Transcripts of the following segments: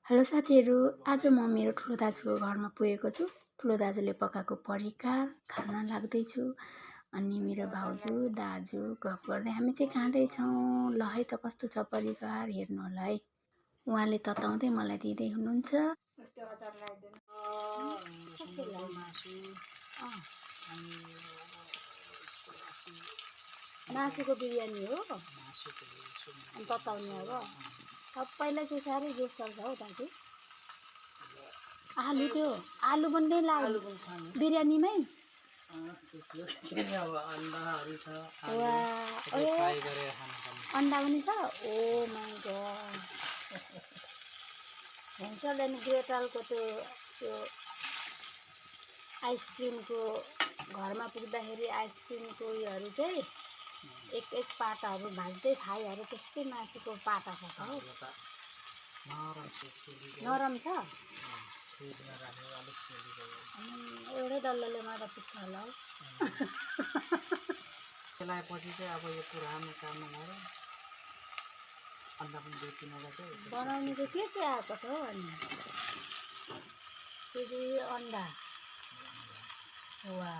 Hello साथीहरू, आज म मेरो ठुलो दाजुको घरमा पुगेको छु। ठुलो दाजुले पकाएको परिकार खान लाग्दैछु। अनि मेरो भाउजू दाजु गफ गर्दै हामी चाहिँ खाँदैछौँ। ल है त कस्तो छ परिकार हेर्नु होला है। उहाँले तताउँदै मलाई दिँदै हुनुहुन्छ। मासुको बिरयानी हो अनि तताउने अब सबैलाई चाहिँ साह्रै जोस चल्छ हौ दाजु। आलु त्यो आलु पनि नै लाग्यो बिरयानीमै। अन्डा पनि छ। ओ माई गॉड। हेन्सल एन्ड ग्रेटलको त्यो आइसक्रिमको घरमा पुग्दाखेरि आइसक्रिमको उयोहरू चाहिँ एक पाटाहरू भाज्दै खाए अरे त्यस्तै मासुको पाटा छ त हौ। नरम छ। एउटै डल्लोले मात्र पुग्छ होला हौ। त्यसलाई चाहिँ अब यो पुरानो काममा गएर अन्डा पनि 2-3 चाहिँ बनाउनु चाहिँ के आएको छ हौ। अनि त्यो चाहिँ अन्डा वा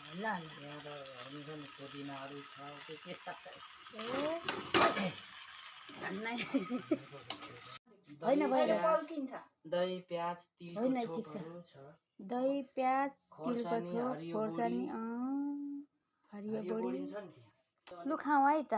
ल एउटा हुन्छ नि पुदिनाहरू छ के थाहा छ। होइन दही प्याज तिलको छोपहरू छ। दही प्याज तिलको छोप खोर्सानी हरियो बोडी लु खाऊ है त।